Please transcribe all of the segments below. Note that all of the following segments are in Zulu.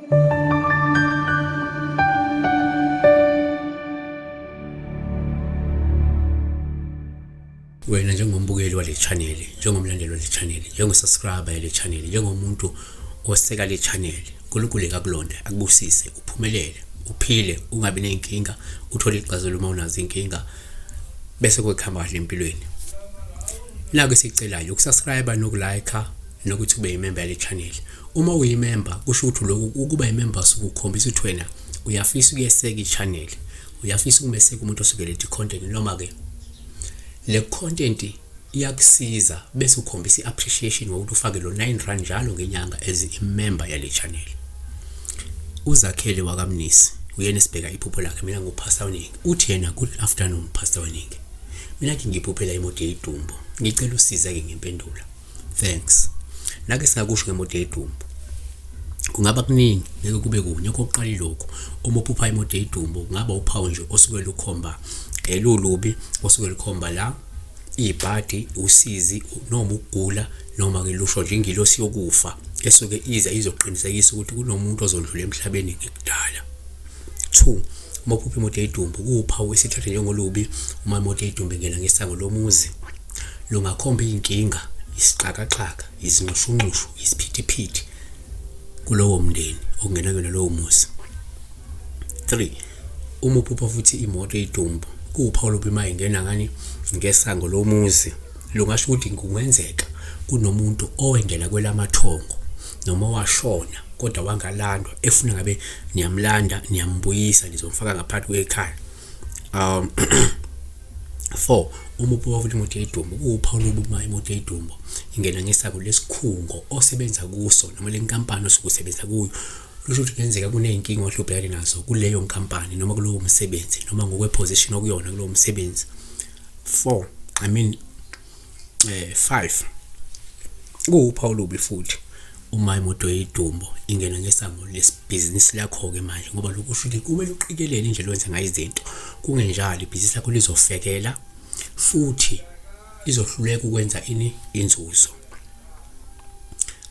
Wena njengombukeli wale channel, njengomlandeli wale channel, njengosubscriber yale channel, njengomuntu oseka le channel, uNkulunkulu ekakulonde, akubusise, uphumelele, uphile, ungabi nenkinga, uthole ixazululo uma unazo inkinga, bese kukhamba kahle empilweni. Naku esicelayo ukusubscribe nokulike nokuthi ube yimember yale channel. Uma uyimember kusho ukuthi lokhu ukuba yimember sukukhombisa ukuthi wena uyafisa ukuyeseka i-channel, uyafisa ukumeseka umuntu osuke letha i-content noma ke le content iyakusiza bese ukhombisa i-appreciation ngokuthi ufake lo 9 rand njalo ngenyanga as i-member yale channel. Uzakhele wakaMnisi uyena esibheka iphupho lakhe, mina nguPastor Weningi. Uthi yena good afternoon Pastor Weningi, mina ke ngiphuphela imoto yedumbo, ngicela usize-ke ngempendulo, thanks. Nake singakusho ngemoto yedumbo kungaba kuningi, ngeke kube kunye. Okokuqala ilokhu, uma uphupha imoto yedumbo kungaba uphawu nje osuke lukhomba lulubi, osuke lukhomba la ibhadi, usizi noma ukugula, noma ke lusho nje ingilosi yokufa esuke iza izoqinisekisa ukuthi kunomuntu ozondlula emhlabeni ngekudala. 2 uma uphupha imoto eyidumbu kuwuphawu esithatha njengolubi. Uma imoto eyidumbu ingena ngesango lomuzi lungakhomba iy'nkinga, isixakaxaka, izinxushunxushu, isiphithiphithi kulowo mndeni okungena kuyona lowo muzi. 3 uma uphupha futhi imoto eyidumbu kuwuphawu olubi uma ingena ngani ngesango lomuzi, lungasho ukuthi kungenzeka kunomuntu owengena kwelamathongo noma owashona kodwa wangalandwa, efuna ngabe niyamlanda niyambuyisa nizomfaka ngaphakathi kwekhaya. 4 uma uphupha futhi imoto eyidumbu kuwuphawu olubi uma imoto eyidumbu ingena ngesango lesikhungo osebenza kuso noma lenkampani osuke usebenza kuyo, lusho ukuthi kungenzeka kuney'nkinga ohle ubhekane nazo kuleyo nkampani noma kulowo msebenzi noma ngokwe-position okuyona kulowo msebenzi. 4 I mean 5 kuwuphawu olubi futhi uma imoto yedumbo ingena ngesango lesibhizinisi lakho-ke manje, ngoba lokhu kusho ukuthi kumele uqikelele indlela owenza ngayo izinto, kungenjalo ibhizinisi lakho lizofekela futhi lizohluleka ukwenza ini inzuzo.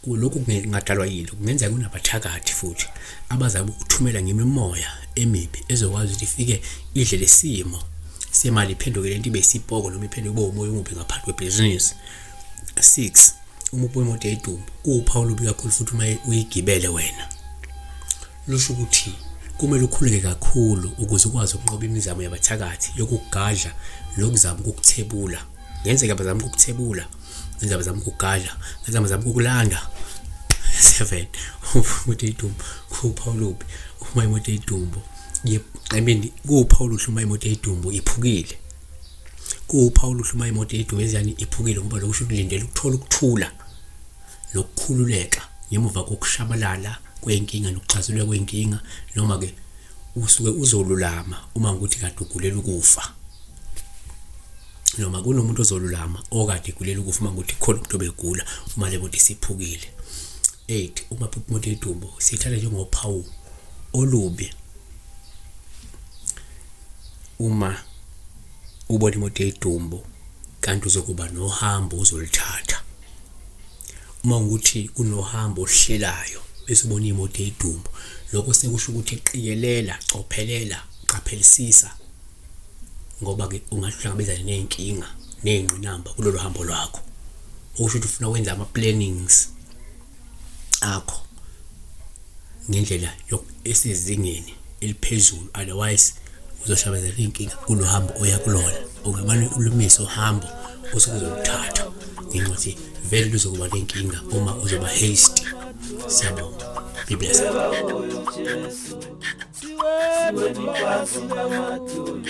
Lokhu kungadalwa yini? Kungenzeka kunabathakathi futhi abazama ukuthumela ngemimoya emibi ezokwazi ukuthi ifike idle lesimo semali, iphenduke lento ibe isipoko noma iphenduke ibe umoya omubi ngaphansi kwebhizinisi. 6 uma ubuya imoto eyidumbu kuwuphawu olubi kakhulu futhi uma uyigibele wena, lusho ukuthi kumele ukhuleke kakhulu ukuze ukwazi ukunqoba imizamo yabathakathi yokugadla nokuzama ukukuthebula. Ngenzeka bazama ukukuthebula, ngenzeka bazama ukukugadla, ngenzeka bazama ukukulanda. 7 imoto eyidumbu kuwuphawu olubi uma imoto eyidumbu, I mean kuwuphawu oluhle uma imoto eyidumbu iphukile. Kuwuphawu oluhle uma imoto eyidumbu eziyani iphukile, ngoba lokho kusho ukulindela ukuthola ukuthula nokukhululeka ngemuva kokushabalala kwenkinga nokuxazululwa kwenkinga, noma ke usuke uzolulama uma ukuthi kade ugulela ukufa, noma kunomuntu ozolulama okade egulela ukufa uma ukuthi khona umuntu obegula uma le moto isiphukile. 8 uma phupha imoto eyidumbu siyithatha njengophawu olubi. Uma ubona imoto eyidumbu kanti uzokuba nohambo ozoluthatha, uma ukuthi kunohambo oluhlelayo bese ubona imoto eyidumbu, lokho sekusho ukuthi qikelela, cophelela, qaphelisisa, ngoba-ke ungahle uhlangabezane ney'nkinga ney'ngqinamba kulolu hambo lwakho. Okusho ukuthi ufuna wenze ama-plannings akho ngendlela esezingeni eliphezulu, otherwise uzohlangabezana ney'nkinga kulo hambo oya kulona. Ungamane ulumise uhambo osuke uzoluthatha ngenxa yokuthi vele luzokuba nenkinga uma uzoba hasty. Siyabonga, be blessed. Siweni phansi namadolo.